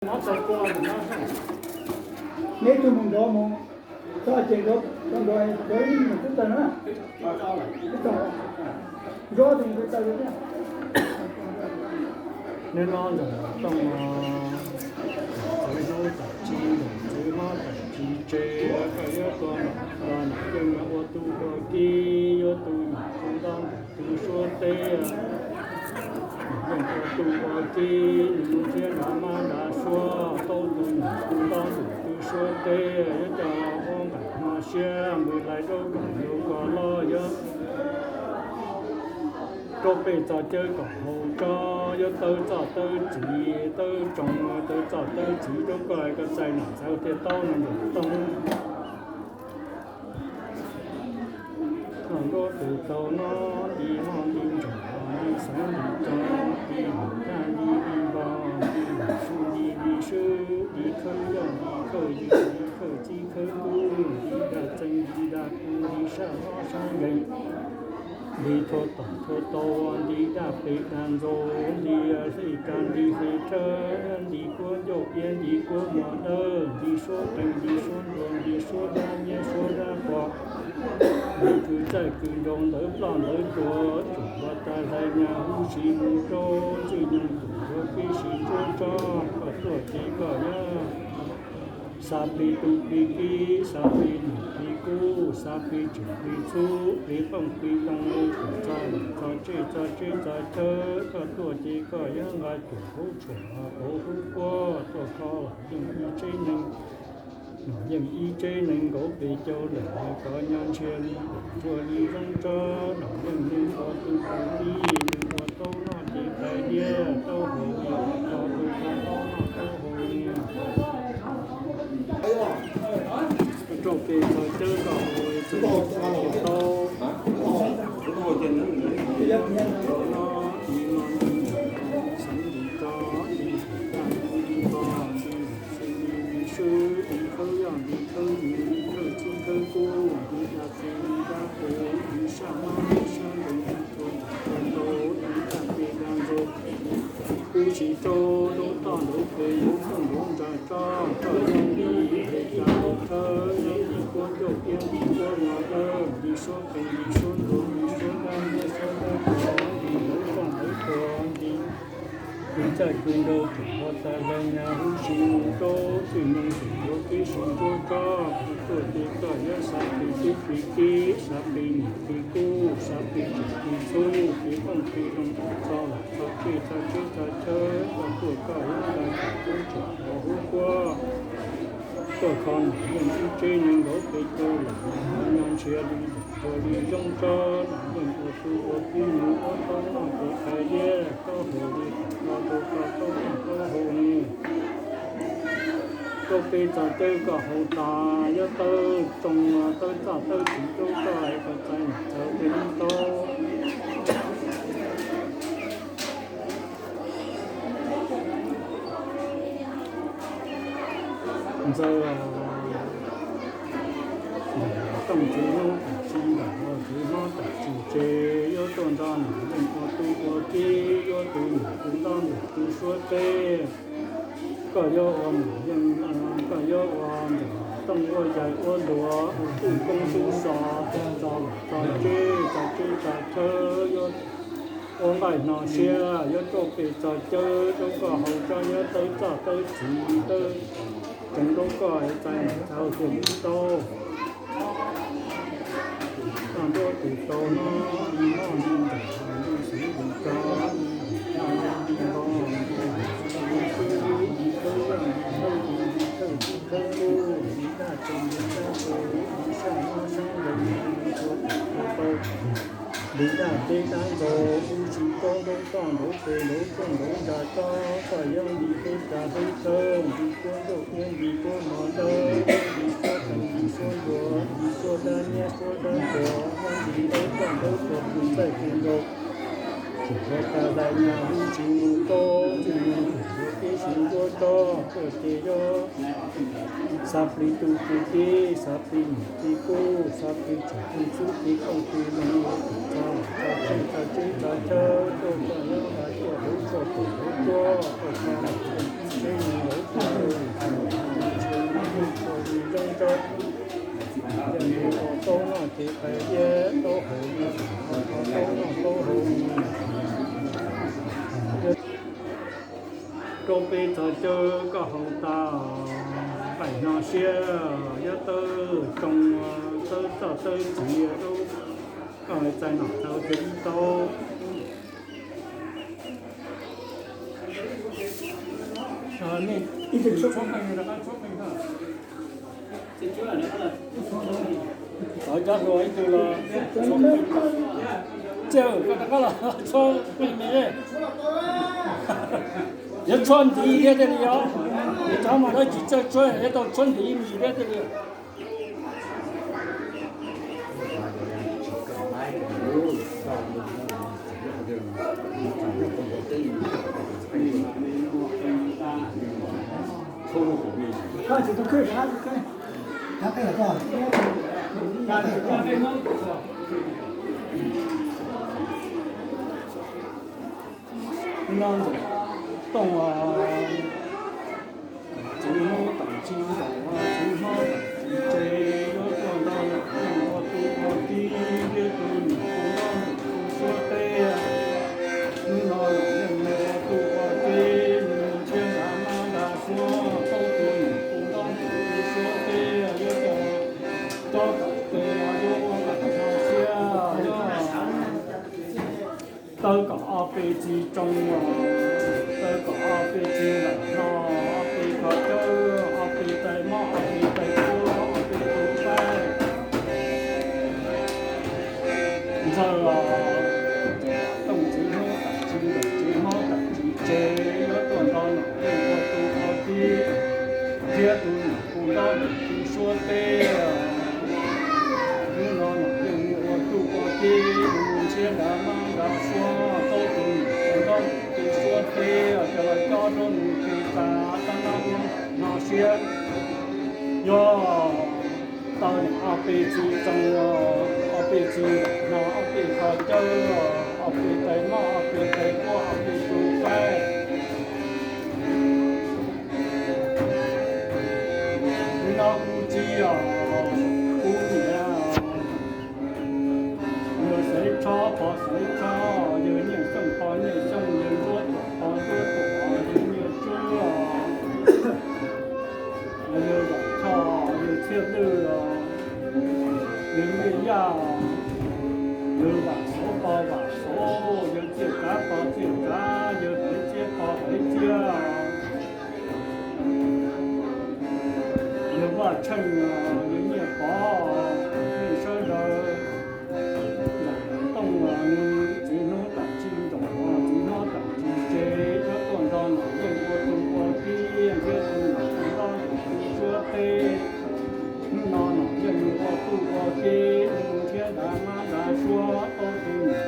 Neb tug mus nrov mus, txhob ces nrov, nrov ib mus twb tawg na. Neb no ntawm tooj no, txawv hnub tam tsis ntuj, txawv hmo tam tsis tse, koj yuav tua los yeej ua tub ua kiv, yuav tu nyuam tu ntob ntawm tu suab teb. Yeej ua tub ua kiv, nws mus thiab nrad mab nrad suab, tau tu nyuam tu ntob ntawm tu suab teb, yuav coj ua nqaim hmo siab, npws lais zaub kom yus kos loj, yuav rau pem txoj cawv kom haus tso, yuav tawb txoj tawb txiv tawb tsoos, tawb txoj tawb txiv rau koj, koj txais nam ntxawv thiaj tau no ntawm tooj. Noj nruab tus tau no, nti hmo nti ntsaum, nti xeev nti tso, nti hum daj nti nti npog, nti hum su nti nti swb, nti khawb yoj nti khawb yws, nti khawb txib khawb kub, nti daj txeeg nti daj kub, nti sab mob sab nkeeg, nti thua tom thua tau, nti daj pem daj ntxaus, nti hle kab nti hle thawb, nti kuab ncauj iab nti kuab mos dawb, nti suab qees nti suab nruas, nti suab dab nyiab suab dab quas, nti kws txaij kws nraug ntawv ploj ntawv tuag, tsuam npua tas hlais nyas huv si mus rau ntxwj nyoog tus yuav pib si ntsuab tsob, koj tuaj ces koj yuav xav plig tu plig kiv, xav plig num plig kub, xab plig tseem plig txhub, plig qoob plig loo, txog txog tsheb txog tsheb txog chaw, koj tuaj ces koj yuav nqa cuam hub tshuam hauv hub kuab, tuaj kho los yeej ib tsev neeg, los yeej ib tsev neeg nkaus pes caug lawm, koj nyob ntshiab li ntsuag li zoo tso, los yeej neeg ua tus tus li, nws ua tau noj ces qhais diav, tau haus li ua tau tus tau noj tau haus li. Rau pem txog cawv kom haus txog tau. Li no xeev li tso, li tag li li tso, li li swb, li khawb yoj, li khawb yws, li khawb txib khawb kub, li daj txeeg li dab qus, li sab mob sab nkeeg, li txhua txhua ntau, li daj pem daj ntxaus, kub tsis rau, nraub toj nraub pes, nraub toj nraub ntsa tso, koj yog li, li cas li thawb, yog li kuab ncauj iab, li kuab mos dawb, li suab qees, li suab nruas, li suab dab nyiab, suab dab quas, li ntawv toj ntawv tuag, li kws txaij kws nraug, tsuam npua tas hlais nyas huv si mus rau ntxwj nyoog tus yuav pib si ntsuab tsob, koj tuaj ces koj yuav xav plig tub plig kiv, xav plig num plig kub, xav plig tseem plig txhub, plig qoob plig loo, txog los txog tsheb txog tsheb txog chaw, koj tuaj koj yuav nqa cuam hub tshuam hauv hub kuab, tuaj kho los yeej ib tsev neeg nkaus pes caug lawm, nyob ntshiab li ntsuag li zoo tso, los yeej ua tus ua kiv, nws ua tau noj ces qhais diav, tau haus li kom no rau koj tau noj tau haus li. Rau pem txog cawv kom haus tas, yuav tawb tsoos tawb txoj tawb txiv rau koj, koj txais nam ntxawv thiaj li tau. Ntxawg, tooj txwv hnub tam tsis ntaus, txwv hmo tam tsis tse, yuav tuaj nrog nam yeej ua tub ua kiv, yuav tu num tu ntob ntawm tu suab teb. Koj yuav ua nam yeej, koj yuav ua ntawm tooj ua yawg ua luav, ua tub koob tub xov, txog txog tsheb txog tsheb txog chaw, yuav ua nqaij hno siab, yuav rau pem txog cawv rau koj haus tso, yuav tawb txoj tawb txiv tawb tsoos rau koj, txais nam ntxawv thiaj li tau. Noj nruab tus tau no, li noj li ntawm li xwb li tso, li noj li nto, li xwb li xwb, li khawb yaj li khawb yus, li khawb txiv khawb kub, li daj tseeg li daj qus, li sab mob sab nkeeg, li txhua txhua tau. Li daj teb daj ntxaus, ub tsis paub nraub toj nraub pes nraub toj nraub ntsa tsob, koj yuav li hleb tsa hleb thawb, li kuab ncauj iab li kuab mos dawb, li suab qees li suab nruas, li suab dab nyiab suab dab quas, li ntawv toj ntawv tuag, kws txaij kws nraug, tsuam npua tas hlais nyas huv si mus rau ntxwj nyoog tus yuav pib si ntsuab tsob, koj ces yuav xav plig tub plig kiv, xav plig num plig kub, xav plig tseem plig txhub, plig qoob plig loo, yuav tsum txog txog tsheb txog tsheb txog chaw, tuaj koj yuav nqa cuaj hauv tshuaj tuam hauv kuab, koj txog Tau noj ces pais iab tau haus, tau noj tau haus. Rau peb txhos caug koj haus tas, nqaim no siab, yuav tawb tsoo, tawb txoj tawb txiv, koj txais nom tau tus ib tau. Cov hluas ib tug los, txawj koj rov qab los tshuab qeej me, yuav tshuab ntiv thiab tiag li os. Cov mas lawv tsis txawj tshuab, yuav tau tshuab ntiv me thiab tiag li. No ntxawm Tooj, txiv hmoob tam tsis nkaum, txiv hmoob tam tsis tseg, yuav tuaj nrog nws ua tub ua tij, thiab tus niam tus npawg tus suab teb. Hnub no nws yeej mus ua tub ua tij, nws ntshiab nrad mab nrad suab, tau tus niam tus npawg tus suab teb, yuav coj tsob tom tes los yuav ua kom nrho siab. Tawb kom ob peb txiv tsoo, tawb kom ob peb txiv ntawm no, ob peb kho cawb, ob peb tais mob, ob peb tais kuab, ob peb tus qaib. Ntxawg los, Tooj txiv hmoob tam tsis nkaum, txiv hmoob tam tsis tseg, yuav tuaj nrog nom yeej ua tub ua tij, thiab tus niam tus npawg tus suab teb. Hnub no nom yeej mus ua tub ua tij, mus ntshiab nrad mab nrad suab, tau tus niam tus npawg tus suab teb, coj los cob rau nws kev tas, tab nab ua nrho siab. Yog tawb niam ob peb txiv tsoo, ob peb txiv no, ob peb kho cawb, ob peb tais mob, ob peb tais kuab, ob peb tus qaib. Hnub no kuv txiv os, kuv niam, yawg xaiv tshob pog xaiv tshob, yawg nyiaj xyooj pog nyiaj xyooj, yawg nruab tuam pog nruab tuam, yawg nyiaj tsub, yawg vam choj, yawg txhiaj lwj, yawg nyiaj yaj, yawg vam xauv pog vam xauv, yawg txiaj kav pog txiaj kav, yawg hlaiv txiab pog hlaiv txiab. Yawg vaj tsheej, yawg nyiaj pov,